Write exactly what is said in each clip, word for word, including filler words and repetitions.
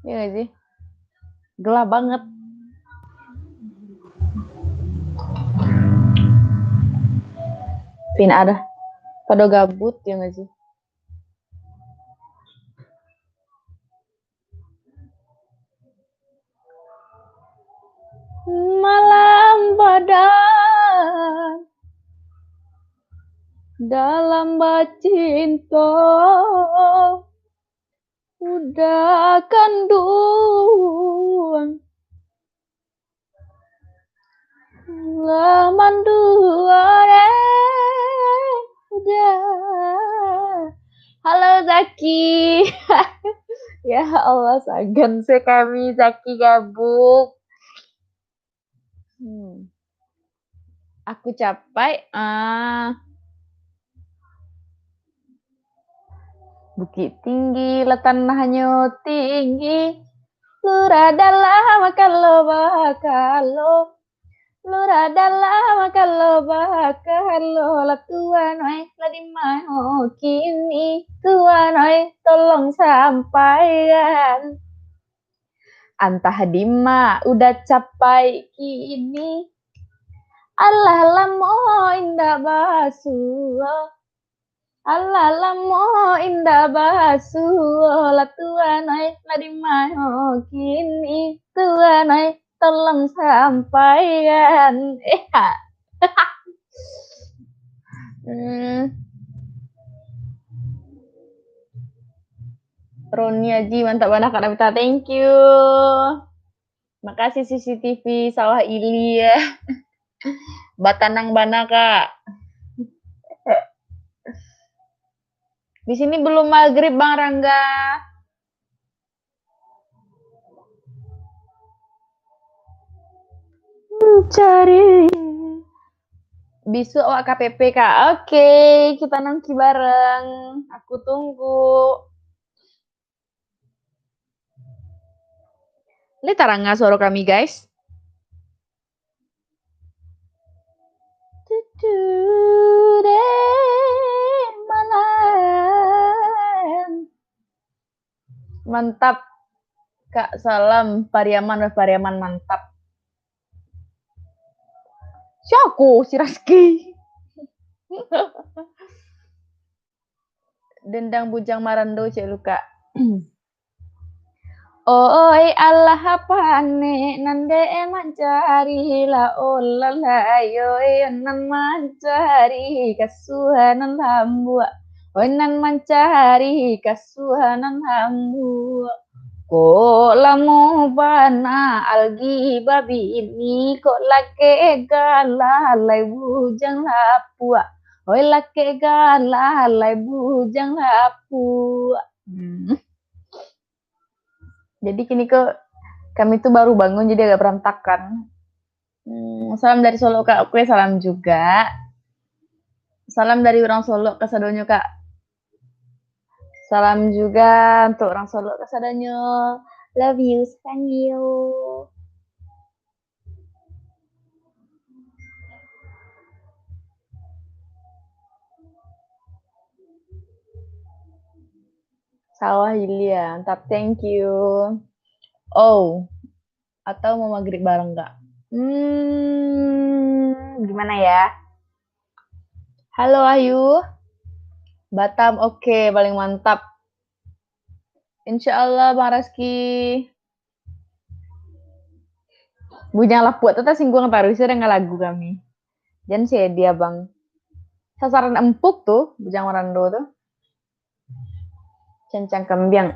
Iya nggak sih? Gelap banget. Pin ada. Pada gabut, ya nggak sih? Malam badan dalam bacinto, udah kanduang lah mandua, eh, udah. Halo Zaki. Ya Allah, sagan se kami Zaki gabuk. Hmm. Aku capai, ah, Bukik Tinggi lah tanahnyo tinggi. Lurah dalam kalo bakalo. Lurah dalam kalo bakalo. Lah tuan oi, lah di mano kini? Tuan oi, tolong sampaikan. Antah dima udah capai kini. Alah lamo indak basuo. Alah lamo indak basuo. Lah tuan oi, lah di mano kini? Tuan oi, tolong sampaikan. Eh, ha. Hmm. Roni Aji, mantap bana Kak Davita. Thank you. Makasih C C T V Sawah Ilia. Batanang bana, Kak. Di sini belum maghrib, Bang Rangga. Mencari. Bisuak awak K P P, Kak. Oke, kita nongki bareng. Aku tunggu. Lai taranga suaro kami, guys? Tutu deh malam. Mantap, Kak. Salam Pariaman, weh, Pariaman mantap. Siapa si Raski? Dendang Bujang Marando, cek lu, Kak. Oi, alah panek nan dek mancari lah, olah layoi nan mancari kasuah nan lambuak. Oi, nan mancari kasuah nan lambuak. Kok lamo bana algi babini, kok lakek galah lai bujang lapuak. Oi, lakek galah lai bujang lapuak. Hmm. Jadi kini ko kami tu baru bangun, jadi agak berantakan. Hmm, salam dari Solok, Kak. Oke, salam juga. Salam dari urang Solok kasadonyo, Kak. Salam juga untuk urang Solok kasadonyo. Love you, sayang you. Sawah Ilia, mantap, thank you. Oh, atau mau maghrib bareng, Kak? Hmm, gimana ya? Halo, Ayu. Batam, oke, paling mantap. Insya Allah, Bang Raski. Bujang Lapuak tu tasingguang taruih se dengan lagu kami. Jan sedih, Abang. Sasaran empuk tu, Bujang Marando tu. Cancang kambiang.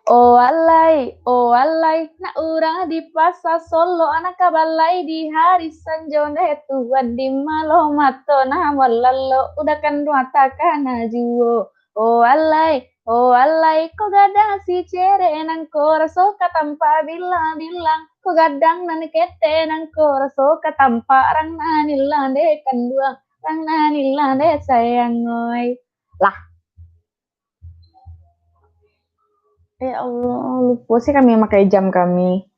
Oh alai, oh alai, nak urang di Pasa Solok, nak ka balai di hari sanjo, ndeh tuan di malo mato, nah malalok, udah kanduang takana juo. Oh alai, oh alai, ko gadang si cerek nan ko raso ka tampak bilang-bilang, ko gadang nan ketek nan ko raso ka tampak rang nan ilang dek kanduang, rang nan ilang dek sayang oi. Lah. Eh Allah, lupo se kami makai jam kami.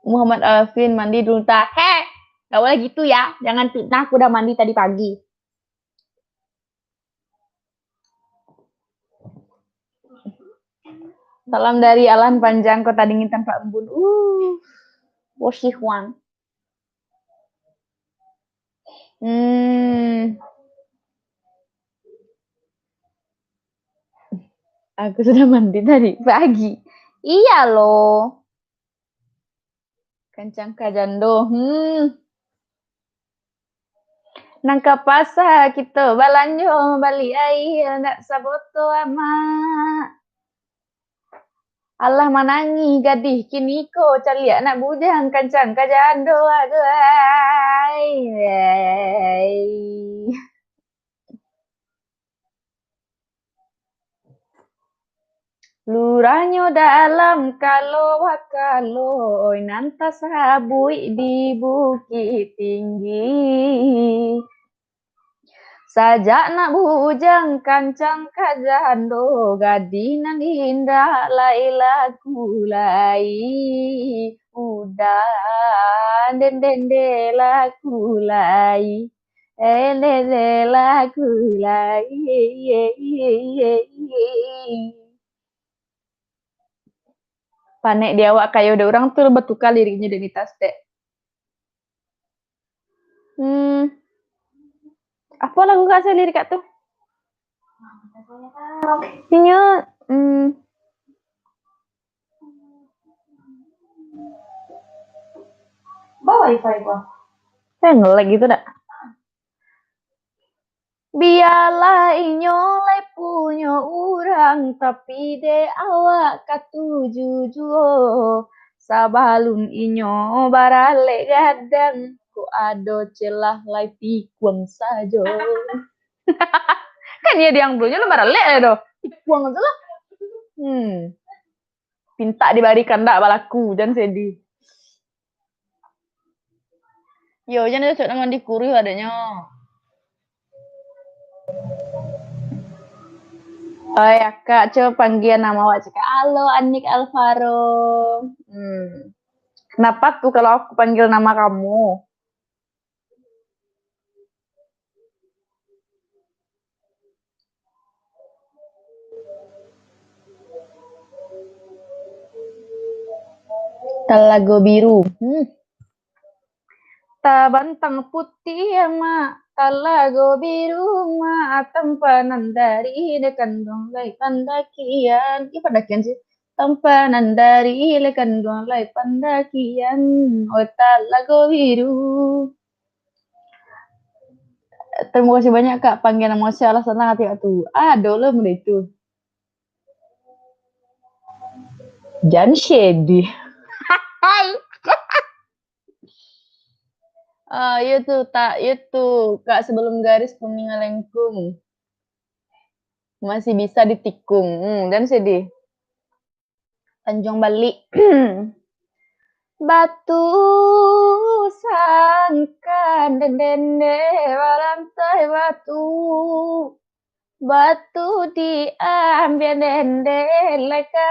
Muhammad Alvin, mandi dulu ta. Heh, gak boleh gitu ya. Jangan fitnah, aku udah mandi tadi pagi. Salam dari Alan Panjang, Kota Dingin Tanpa Embun. Uh, 我喜欢. Hmm. Aku sudah mandi tadi pagi. Iya loh. Kancang ka jando. Hmm. Nang ka pasa kito balanjo, bali aia ndak saboto amak. Alah manangih gadih kiniko, caliak nak bujang, kancang ka jando, aduh ai. Lurahnyo dalam kalo-kalo, oi, nan tasabuik di Bukittinggi. Sajak nak bujang kancang ka jando, gadih nan indak lai laku lai. Udan den den de laku lai. Eh, de de laku lai. Panek di awak kayo dek urang tu batuka liriknyo dek Nitas dek. Hmm. Apa lagu Kak Sally dekat tu? Inyo, hmm. Bawa wifi ko. Eh, nge-lag gitu dak? Bialah inyo lai punyo urang, tapi dek awak katuju juo. Sabalun inyo baralek gadang, kok ado celah lai tikuang sajo. Kan iyo diang dulunyo lah baralek lai doh. Tikuang tu lah. Hmm. Pintak dibarikan dak balaku, jan sedih. Yo, jan cocok namo di kuruih adonyo. Oi, akak, cubo panggia namo awak cakap, "Halo, Anik Alvaro." Hmm. Kenapa tu kalau aku panggil nama kamu? Talago Biru. Hmm. Tabantang putiah, Mak. Talago Biru, Mak. Tampanan dari dekan dong lai pandakian. Ih, pandakian sih. Tampanan dari lekan duang lai pandakian, oh Talago Biru. Terima kasih banyak, Kak. Panggilan nama saya alah sanang hati Kak tu. Ado lah benda itu. Jan sedih. Ah, yo tu, tak, yo tu, Kak, sebelum garis kuning alengkung. Masih bisa ditikung. Hmm, jan sedih. Tanjuang Balik. Batu sangkan den dende balantai batu. Batu diambiak dende lai ka